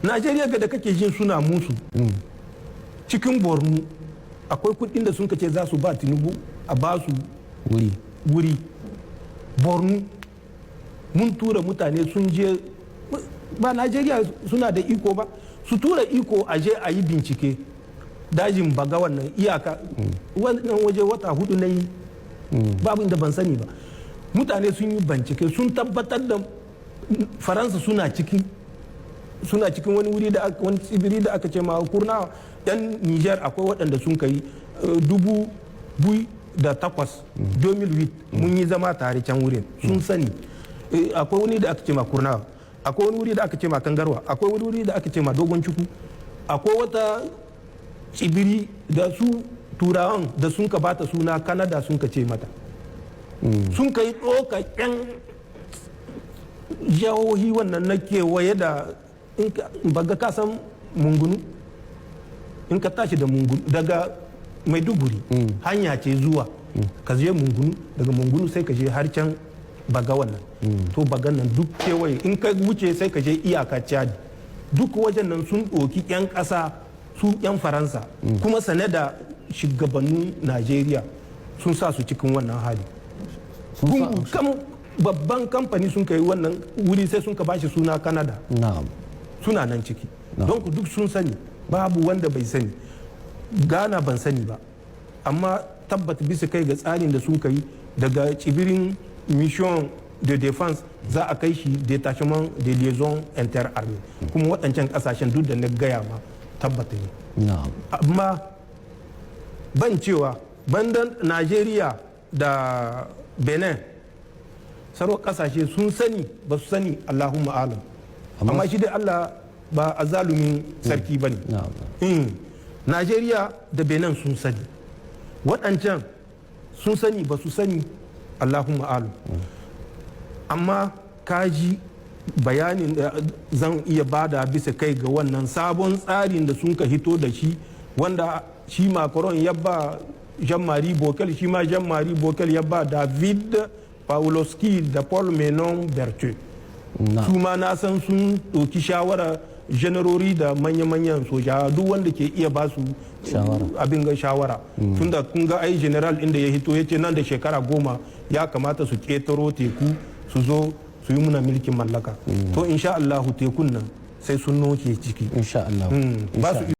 Najeriya ga da kake jin suna musu, cikin Borno akwai kudin da sun ce za su ba Tinubu a ba su wuri. Wuri Borno, mun tura mutane sun je. Ba Najeriya suna da iko ba su tura iko a je a yi bincike dajin Baga, wannan iyaka, wannan waje. Wata 4 na yi, babu inda ban sani ba. Mutane sun yi bincike, sun tabbatar da Faransa suna cikin wani wuri da wani tsibiri da aka ce ma Kurna. Yan Niger akwai waɗanda sun kai 2008, 2008, mun yi zama tare can wurin, sun sani. Akwai wani da aka ce ma Kurna, akwai wani wuri da aka ce ma Kangarwa, akwai wani wuri da aka ce ma Dogon Cuku, akwai wata tsibiri da su Turawan da sun ka bata suna Canada, sun ka ce mata. Sun kai ɗoka yan jihohi wannan na kewaye da Baga. Ka san Mungunu, in ka tashi da Mungunu, daga Maiduguri hanya ce zuwa ka je Mungunu, daga Mungunu sai ka je har can Baga wannan. To, Bagan nan duk kewaye, in ka wuce sai ka je iyaka Chad. Duk wajen nan sun ɗoki 'yan ƙasa su 'yan Faransa, kuma sane da shugabannin Najeriya, sun sa su cikin wannan hali. Babban kamfani sun kai wannan wuri, sai sun ka bashi suna Canada. Suna nan ciki. Don duk sun sani, babu wanda bai sani. Ghana ban sani ba, amma tabbata bisa kai ga tsarin da sun kai, daga tsibirin mission de défense za a kai shi détachement de liaison interarmée. Kuma waɗancan ƙasashen duk da na gaya ma, tabbata ne. Amma ban cewa bandan Najeriya da Benin, sauran kasashe sun sani ba su sani, Allahumma alam. Amma shi dai Allah ba a zalumin sarki ba ne. Najeriya da Benin sun sani, waɗancan sun sani ba su sani, Allahumma alam. Amma kaji bayanin da zan iya bada bisa kai ga wannan sabon tsarin da sun ka hito da shi, wanda shi Macron ya ba Jean-Marie Bockel, shi ma Jean-Marie Bockel ya ba David Pawlowski da Paul Menon Berthieu. Su ma na san sun ɗauki shawara janarori da manya-manyan soja, duk wanda ke iya ba su abin ga shawara. Tunda kun ga ai general inda ya hito ya ce nan da shekara 10 ya kamata su ƙetaro teku su zo su yi muna mulkin mallaka. To, insha Allahu tekun nan sai sun noke ciki. Insha Allah. Ba su.